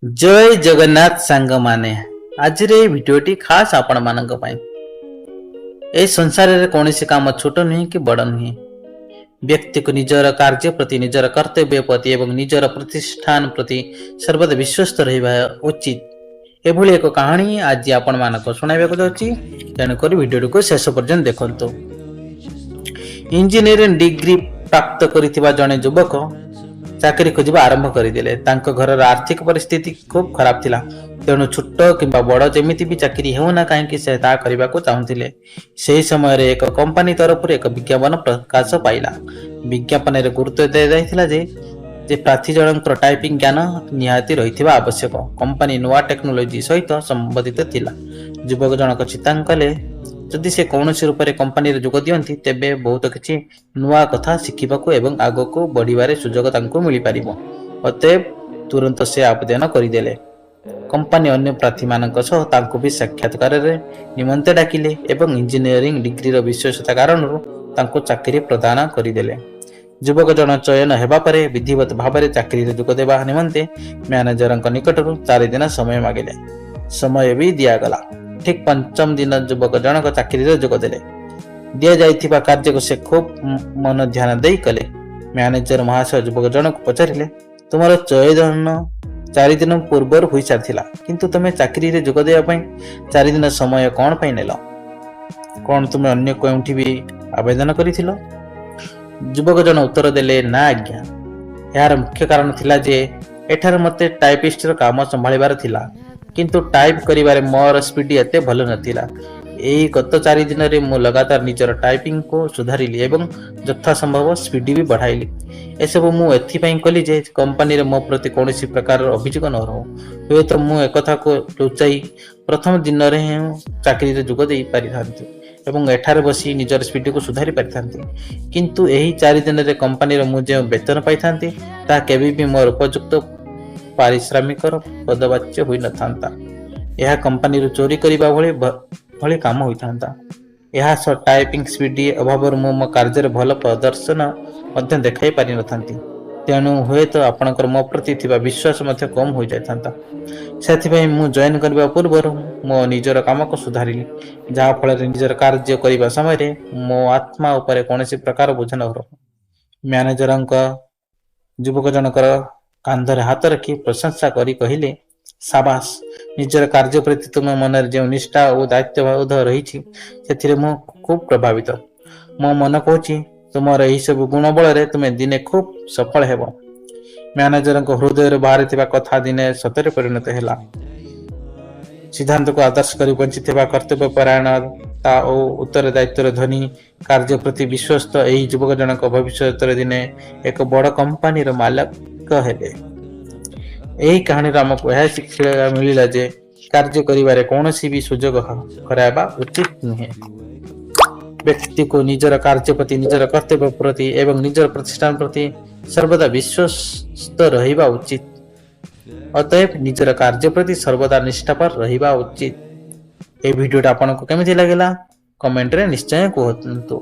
ଜୟ ଜଗନ୍ନାଥ ସାଙ୍ଗମାନେ, ଆଜିର ଏହି ଭିଡ଼ିଓଟି ଖାସ୍ ଆପଣମାନଙ୍କ ପାଇଁ। ଏହି ସଂସାରରେ କୌଣସି କାମ ଛୋଟ ନୁହେଁ କି ବଡ଼ ନୁହେଁ। ବ୍ୟକ୍ତିକୁ ନିଜର କାର୍ଯ୍ୟ ପ୍ରତି, ନିଜର କର୍ତ୍ତବ୍ୟ ପ୍ରତି ଏବଂ ନିଜର ପ୍ରତିଷ୍ଠାନ ପ୍ରତି ସର୍ବଦା ବିଶ୍ୱସ୍ତ ରହିବା ଉଚିତ। ଏଭଳି ଏକ କାହାଣୀ ଆଜି ଆପଣମାନଙ୍କୁ ଶୁଣାଇବାକୁ ଯାଉଛି, ତେଣୁକରି ଭିଡ଼ିଓଟିକୁ ଶେଷ ପର୍ଯ୍ୟନ୍ତ ଦେଖନ୍ତୁ। ଇଞ୍ଜିନିୟରିଂ ଡିଗ୍ରୀ ପ୍ରାପ୍ତ କରିଥିବା ଜଣେ ଯୁବକ ଚାକିରି ଖୋଜିବା ଆରମ୍ଭ କରିଦେଲେ। ତାଙ୍କ ଘରର ଆର୍ଥିକ ପରିସ୍ଥିତି ଖୁବ୍ ଖରାପ ଥିଲା। ତେଣୁ ଛୋଟ କିମ୍ବା ବଡ଼ ଯେମିତି ବି ଚାକିରି ହେଉନା କାହିଁକି, ସେ ତାହା କରିବାକୁ ଚାହୁଁଥିଲେ। ସେହି ସମୟରେ ଏକ କମ୍ପାନୀ ତରଫରୁ ଏକ ବିଜ୍ଞାପନ ପ୍ରକାଶ ପାଇଲା। ବିଜ୍ଞାପନରେ ଗୁରୁତ୍ୱ ଦିଆଯାଇଥିଲା ଯେ ପ୍ରାର୍ଥୀ ଜଣଙ୍କର ଟାଇପିଂ ଜ୍ଞାନ ନିହାତି ରହିଥିବା ଆବଶ୍ୟକ। କମ୍ପାନୀ ନୂଆ ଟେକ୍ନୋଲୋଜି ସହିତ ସମ୍ବନ୍ଧିତ ଥିଲା। ଯୁବକ ଜଣକ ଚିନ୍ତା କଲେ, ଯଦି ସେ କୌଣସି ରୂପରେ କମ୍ପାନୀରେ ଯୋଗ ଦିଅନ୍ତି, ତେବେ ବହୁତ କିଛି ନୂଆ କଥା ଶିଖିବାକୁ ଏବଂ ଆଗକୁ ବଢ଼ିବାରେ ସୁଯୋଗ ତାଙ୍କୁ ମିଳିପାରିବ। ଅତଏବ ତୁରନ୍ତ ସେ ଆବେଦନ କରିଦେଲେ। କମ୍ପାନୀ ଅନ୍ୟ ପ୍ରାର୍ଥୀମାନଙ୍କ ସହ ତାଙ୍କୁ ବି ସାକ୍ଷାତକାରରେ ନିମନ୍ତେ ଡାକିଲେ ଏବଂ ଇଞ୍ଜିନିୟରିଂ ଡିଗ୍ରୀର ବିଶେଷତା କାରଣରୁ ତାଙ୍କୁ ଚାକିରି ପ୍ରଦାନ କରିଦେଲେ। ଯୁବକ ଜଣ ଚୟନ ହେବା ପରେ ବିଧିବଦ୍ଧ ଭାବରେ ଚାକିରିରେ ଯୋଗ ଦେବା ନିମନ୍ତେ ମ୍ୟାନେଜରଙ୍କ ନିକଟରୁ 4 ଦିନ ସମୟ ମାଗିଲେ। ସମୟ ବି ଦିଆଗଲା। ଠିକ୍ ପଞ୍ଚମ ଦିନ ଯୁବକ ଜଣକ ଚାକିରିରେ ଯୋଗ ଦେଲେ। ଦିଆଯାଇଥିବା କାର୍ଯ୍ୟକୁ ସେ ଖୁବ୍ ମନ ଧ୍ୟାନ ଦେଇ କଲେ। ମ୍ୟାନେଜର ମହାଶୟ ଯୁବକ ଜଣକୁ ପଚାରିଲେ, "ତୁମର ଚୟନ 4 ଦିନ ପୂର୍ବରୁ ହୋଇସାରିଥିଲା, କିନ୍ତୁ ତୁମେ ଚାକିରିରେ ଯୋଗ ଦେବା ପାଇଁ 4 ଦିନ ସମୟ କ'ଣ ପାଇଁ ନେଲ? କ'ଣ ତୁମେ ଅନ୍ୟ କେଉଁଠି ବି ଆବେଦନ କରିଥିଲ?" ଯୁବକ ଜଣ ଉତ୍ତର ଦେଲେ, "ନା ଆଜ୍ଞା, ଏହାର ମୁଖ୍ୟ କାରଣ ଥିଲା ଯେ ଏଠାରେ ମୋତେ ଟାଇପିଷ୍ଟର କାମ ସମ୍ଭାଳିବାର ଥିଲା, କିନ୍ତୁ ଟାଇପ୍ କରିବାରେ ମୋର ସ୍ପିଡ୍ ଏତେ ଭଲ ନଥିଲା। ଏଇ ଗତ 4 ଦିନରେ ମୁଁ ଲଗାତାର ନିଜର ଟାଇପିଂକୁ ସୁଧାରିଲି ଏବଂ ଯଥାସମ୍ଭବ ସ୍ପିଡ୍ ବି ବଢ଼ାଇଲି। ଏସବୁ ମୁଁ ଏଥିପାଇଁ କଲି ଯେ କମ୍ପାନୀରେ ମୋ ପ୍ରତି କୌଣସି ପ୍ରକାରର ଅଭିଯୋଗ ନ ରହୁ। ହୁଏତ ମୁଁ ଏକଥାକୁ ଲୁଚାଇ ପ୍ରଥମ ଦିନରେ ହିଁ ଚାକିରିରେ ଯୋଗ ଦେଇ ପାରିଥାନ୍ତି ଏବଂ ଏଠାରେ ବସି ନିଜର ସ୍ପିଡକୁ ସୁଧାରି ପାରିଥାନ୍ତି, କିନ୍ତୁ ଏହି 4 ଦିନରେ କମ୍ପାନୀର ମୁଁ ଯେଉଁ ବେତନ ପାଇଥାନ୍ତି, ତାହା କେବେ ବି ମୋର ଉପଯୁକ୍ତ ପାରିଶ୍ରମିକର ପଦବାଚ୍ୟ ହୋଇନଥାନ୍ତା। ଏହା କମ୍ପାନୀରୁ ଚୋରି କରିବା ଭଳି କାମ ହୋଇଥାନ୍ତା। ଏହା ସହ ଟାଇପିଂ ସ୍ପିଡ୍ ଅଭାବରୁ ମୁଁ ମୋ କାର୍ଯ୍ୟରେ ଭଲ ପ୍ରଦର୍ଶନ ମଧ୍ୟ ଦେଖାଇ ପାରିନଥାନ୍ତି। ତେଣୁ ହୁଏତ ଆପଣଙ୍କର ମୋ ପ୍ରତି ଥିବା ବିଶ୍ୱାସ ମଧ୍ୟ କମ୍ ହୋଇଯାଇଥାନ୍ତା। ସେଥିପାଇଁ ମୁଁ ଜଏନ୍ କରିବା ପୂର୍ବରୁ ମୋ ନିଜର କାମକୁ ସୁଧାରିଲି, ଯାହାଫଳରେ ନିଜର କାର୍ଯ୍ୟ କରିବା ସମୟରେ ମୋ ଆତ୍ମା ଉପରେ କୌଣସି ପ୍ରକାର ବୋଝ ନ ରହୁ।" ମ୍ୟାନେଜରଙ୍କ ଯୁବକ ଜଣଙ୍କର କାନ୍ଧରେ ହାତ ରଖି ପ୍ରଶଂସା କରି କହିଲେ, "ସାବାସ! ନିଜର କାର୍ଯ୍ୟ ପ୍ରତି ତୁମ ମନରେ ଯେଉଁ ନିଷ୍ଠା ଓ ଦାୟିତ୍ୱବୋଧ ରହିଛି, ସେଥିରେ ମୁଁ ଖୁବ୍ ପ୍ରଭାବିତ। ମୋ ମନ କହୁଛି, ତୁମର ଏହିସବୁ ଗୁଣ ବଳରେ ତୁମେ ଦିନେ ଖୁବ୍ ସଫଳ ହେବ।" ମ୍ୟାନେଜରଙ୍କ ହୃଦୟରୁ ବାହାରିଥିବା କଥା ଦିନେ ସତରେ ପରିଣତ ହେଲା। ସିଦ୍ଧାନ୍ତକୁ ଆଦର୍ଶ କରି ବଞ୍ଚିଥିବା କର୍ତ୍ତବ୍ୟ ପରାୟଣତା ଓ ଉତ୍ତରଦାୟିତ୍ୱର ଧନୀ, କାର୍ଯ୍ୟ ପ୍ରତି ବିଶ୍ୱସ୍ତ ଏହି ଯୁବକ ଜଣକ ଭବିଷ୍ୟତରେ ଦିନେ ଏକ ବଡ଼ କମ୍ପାନୀର ମାଲିକ ହେଲେ। ଏହି କାହାଣୀରୁ ଆମକୁ ଏହା ଶିକ୍ଷା ମିଳିଲା ଯେ କାର୍ଯ୍ୟ କରିବାରେ କୌଣସି ବି ସୁଯୋଗ ହରାଇବା ଉଚିତ ନୁହେଁ। ବ୍ୟକ୍ତିକୁ ନିଜର କାର୍ଯ୍ୟ ପ୍ରତି, ନିଜର କର୍ତ୍ତବ୍ୟ ପ୍ରତି ଏବଂ ନିଜର ପ୍ରତିଷ୍ଠାନ ପ୍ରତି ସର୍ବଦା ବିଶ୍ୱସ୍ତ ରହିବା ଉଚିତ। ଅତଏବ ନିଜର କାର୍ଯ୍ୟ ପ୍ରତି ସର୍ବଦା ନିଷ୍ଠାପର ରହିବା ଉଚିତ। ଏହି ଭିଡ଼ିଓଟା ଆପଣଙ୍କୁ କେମିତି ଲାଗିଲା, କମେଣ୍ଟରେ ନିଶ୍ଚୟ କୁହନ୍ତୁ।